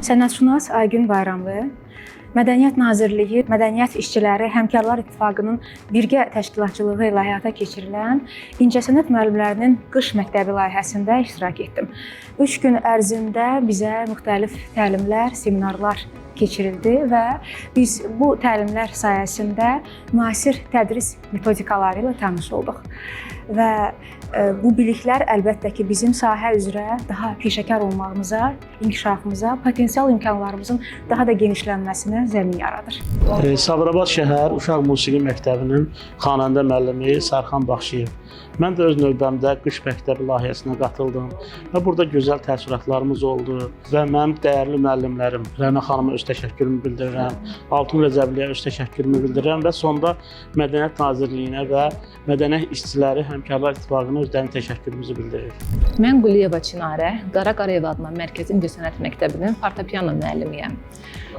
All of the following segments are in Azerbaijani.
Sənətşünas Aygün Bayramlı, Mədəniyyət Nazirliyi, Mədəniyyət İşçiləri Həmkarlar İttifaqının birgə təşkilatçılığı ilə həyata keçirilən İncəsənət müəllimlərinin qış məktəbi layihəsində iştirak etdim. 3 gün ərzində bizə müxtəlif təlimlər, seminarlar keçirildi və biz bu təlimlər sayəsində müasir tədris metodikaları ilə tanış olduq. Və bu biliklər əlbəttə ki, bizim sahə üzrə daha peşəkar olmağımıza, inkişafımıza, potensial imkanlarımızın daha da genişlənməsinə zəmin yaradır. Sabirabad şəhər Uşaq Musiqi Məktəbinin xanəndə müəllimi Sərxan Baxşiyev. Mən də öz növbəmdə qış məktəbi layihəsinə qatıldım və burada gözəl təəssüratlarımız oldu və mənim dəyərli müəllimlərim Rəna xanıma öz təşəkkürümü bildirirəm, Altun Rəcəbliyə öz təşəkkürümü bildirirəm və sonda Mədəniyyət Nazirliyinə və Mədəniyyət İşçiləri Həmkarlar İttifaqına öz dərin təşəkkürümüzü bildiririk. Mən Quliyeva Çinarə, Qara Qarayeva adına Mərkəzi İncəsənət Məktəbinin fortepiano müəllimiyəm.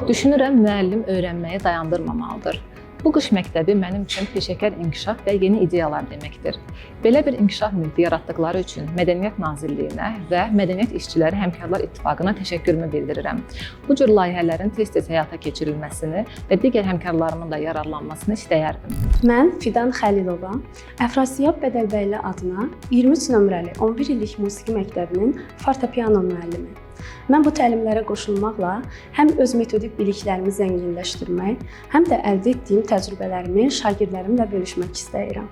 Düşünürəm, müəllim öyrənməyi dayandırmamalıdır. Bu qış məktəbi mənim üçün peşəkar inkişaf və yeni ideyalar deməkdir. Belə bir inkişaf mühiti yaratdıqları üçün Mədəniyyət Nazirliyinə və Mədəniyyət İşçiləri Həmkarlar İttifaqına təşəkkürümü bildirirəm. Bu cür layihələrin tez-tez həyata keçirilməsini və digər həmkarlarımın da yararlanmasını istəyərdim. Mən Fidan Xəlilova, Əfrasiyab Bədəlbəyli adına 23 nömrəli 11 illik musiqi məktəbinin fortepiano müəllimi. Mən bu təlimlərə qoşulmaqla həm öz metodik biliklərimi zənginləşdirmək, həm də əldə etdiyim təcrübələrimi şagirdlərimlə bölüşmək istəyirəm.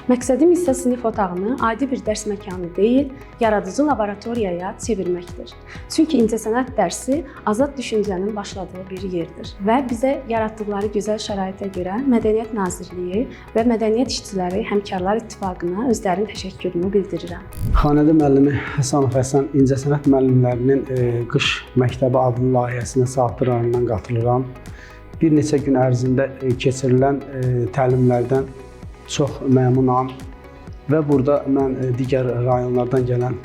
Məqsədim isə sinif otağını adi bir dərs məkanı deyil, yaradıcı laboratoriyaya çevirməkdir. Çünki incəsənət dərsi azad düşüncənin başladığı bir yerdir və bizə yaratdıqları gözəl şəraitə görə Mədəniyyət Nazirliyi və Mədəniyyət İşçiləri Həmkarlar İttifaqına özlərinin təşəkkürümü bildirirəm. Xanəndə müəllimi Həsənov Həsən İncəsənət müəllimlərinin qış məktəbi adlı layihəsinə Saatlı rayonundan qatılıram. Bir neçə gün ərzində keçirilən təlimlərdən çox məmnunam və burada mən digər rayonlardan gələn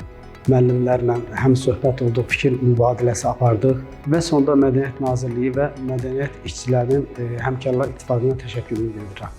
müəllimlərlə həm söhbət olduq, fikir mübadiləsi apardıq və sonda Mədəniyyət Nazirliyi və Mədəniyyət İşçilərinin Həmkarlar İttifaqına təşəkkürümü bildirirəm.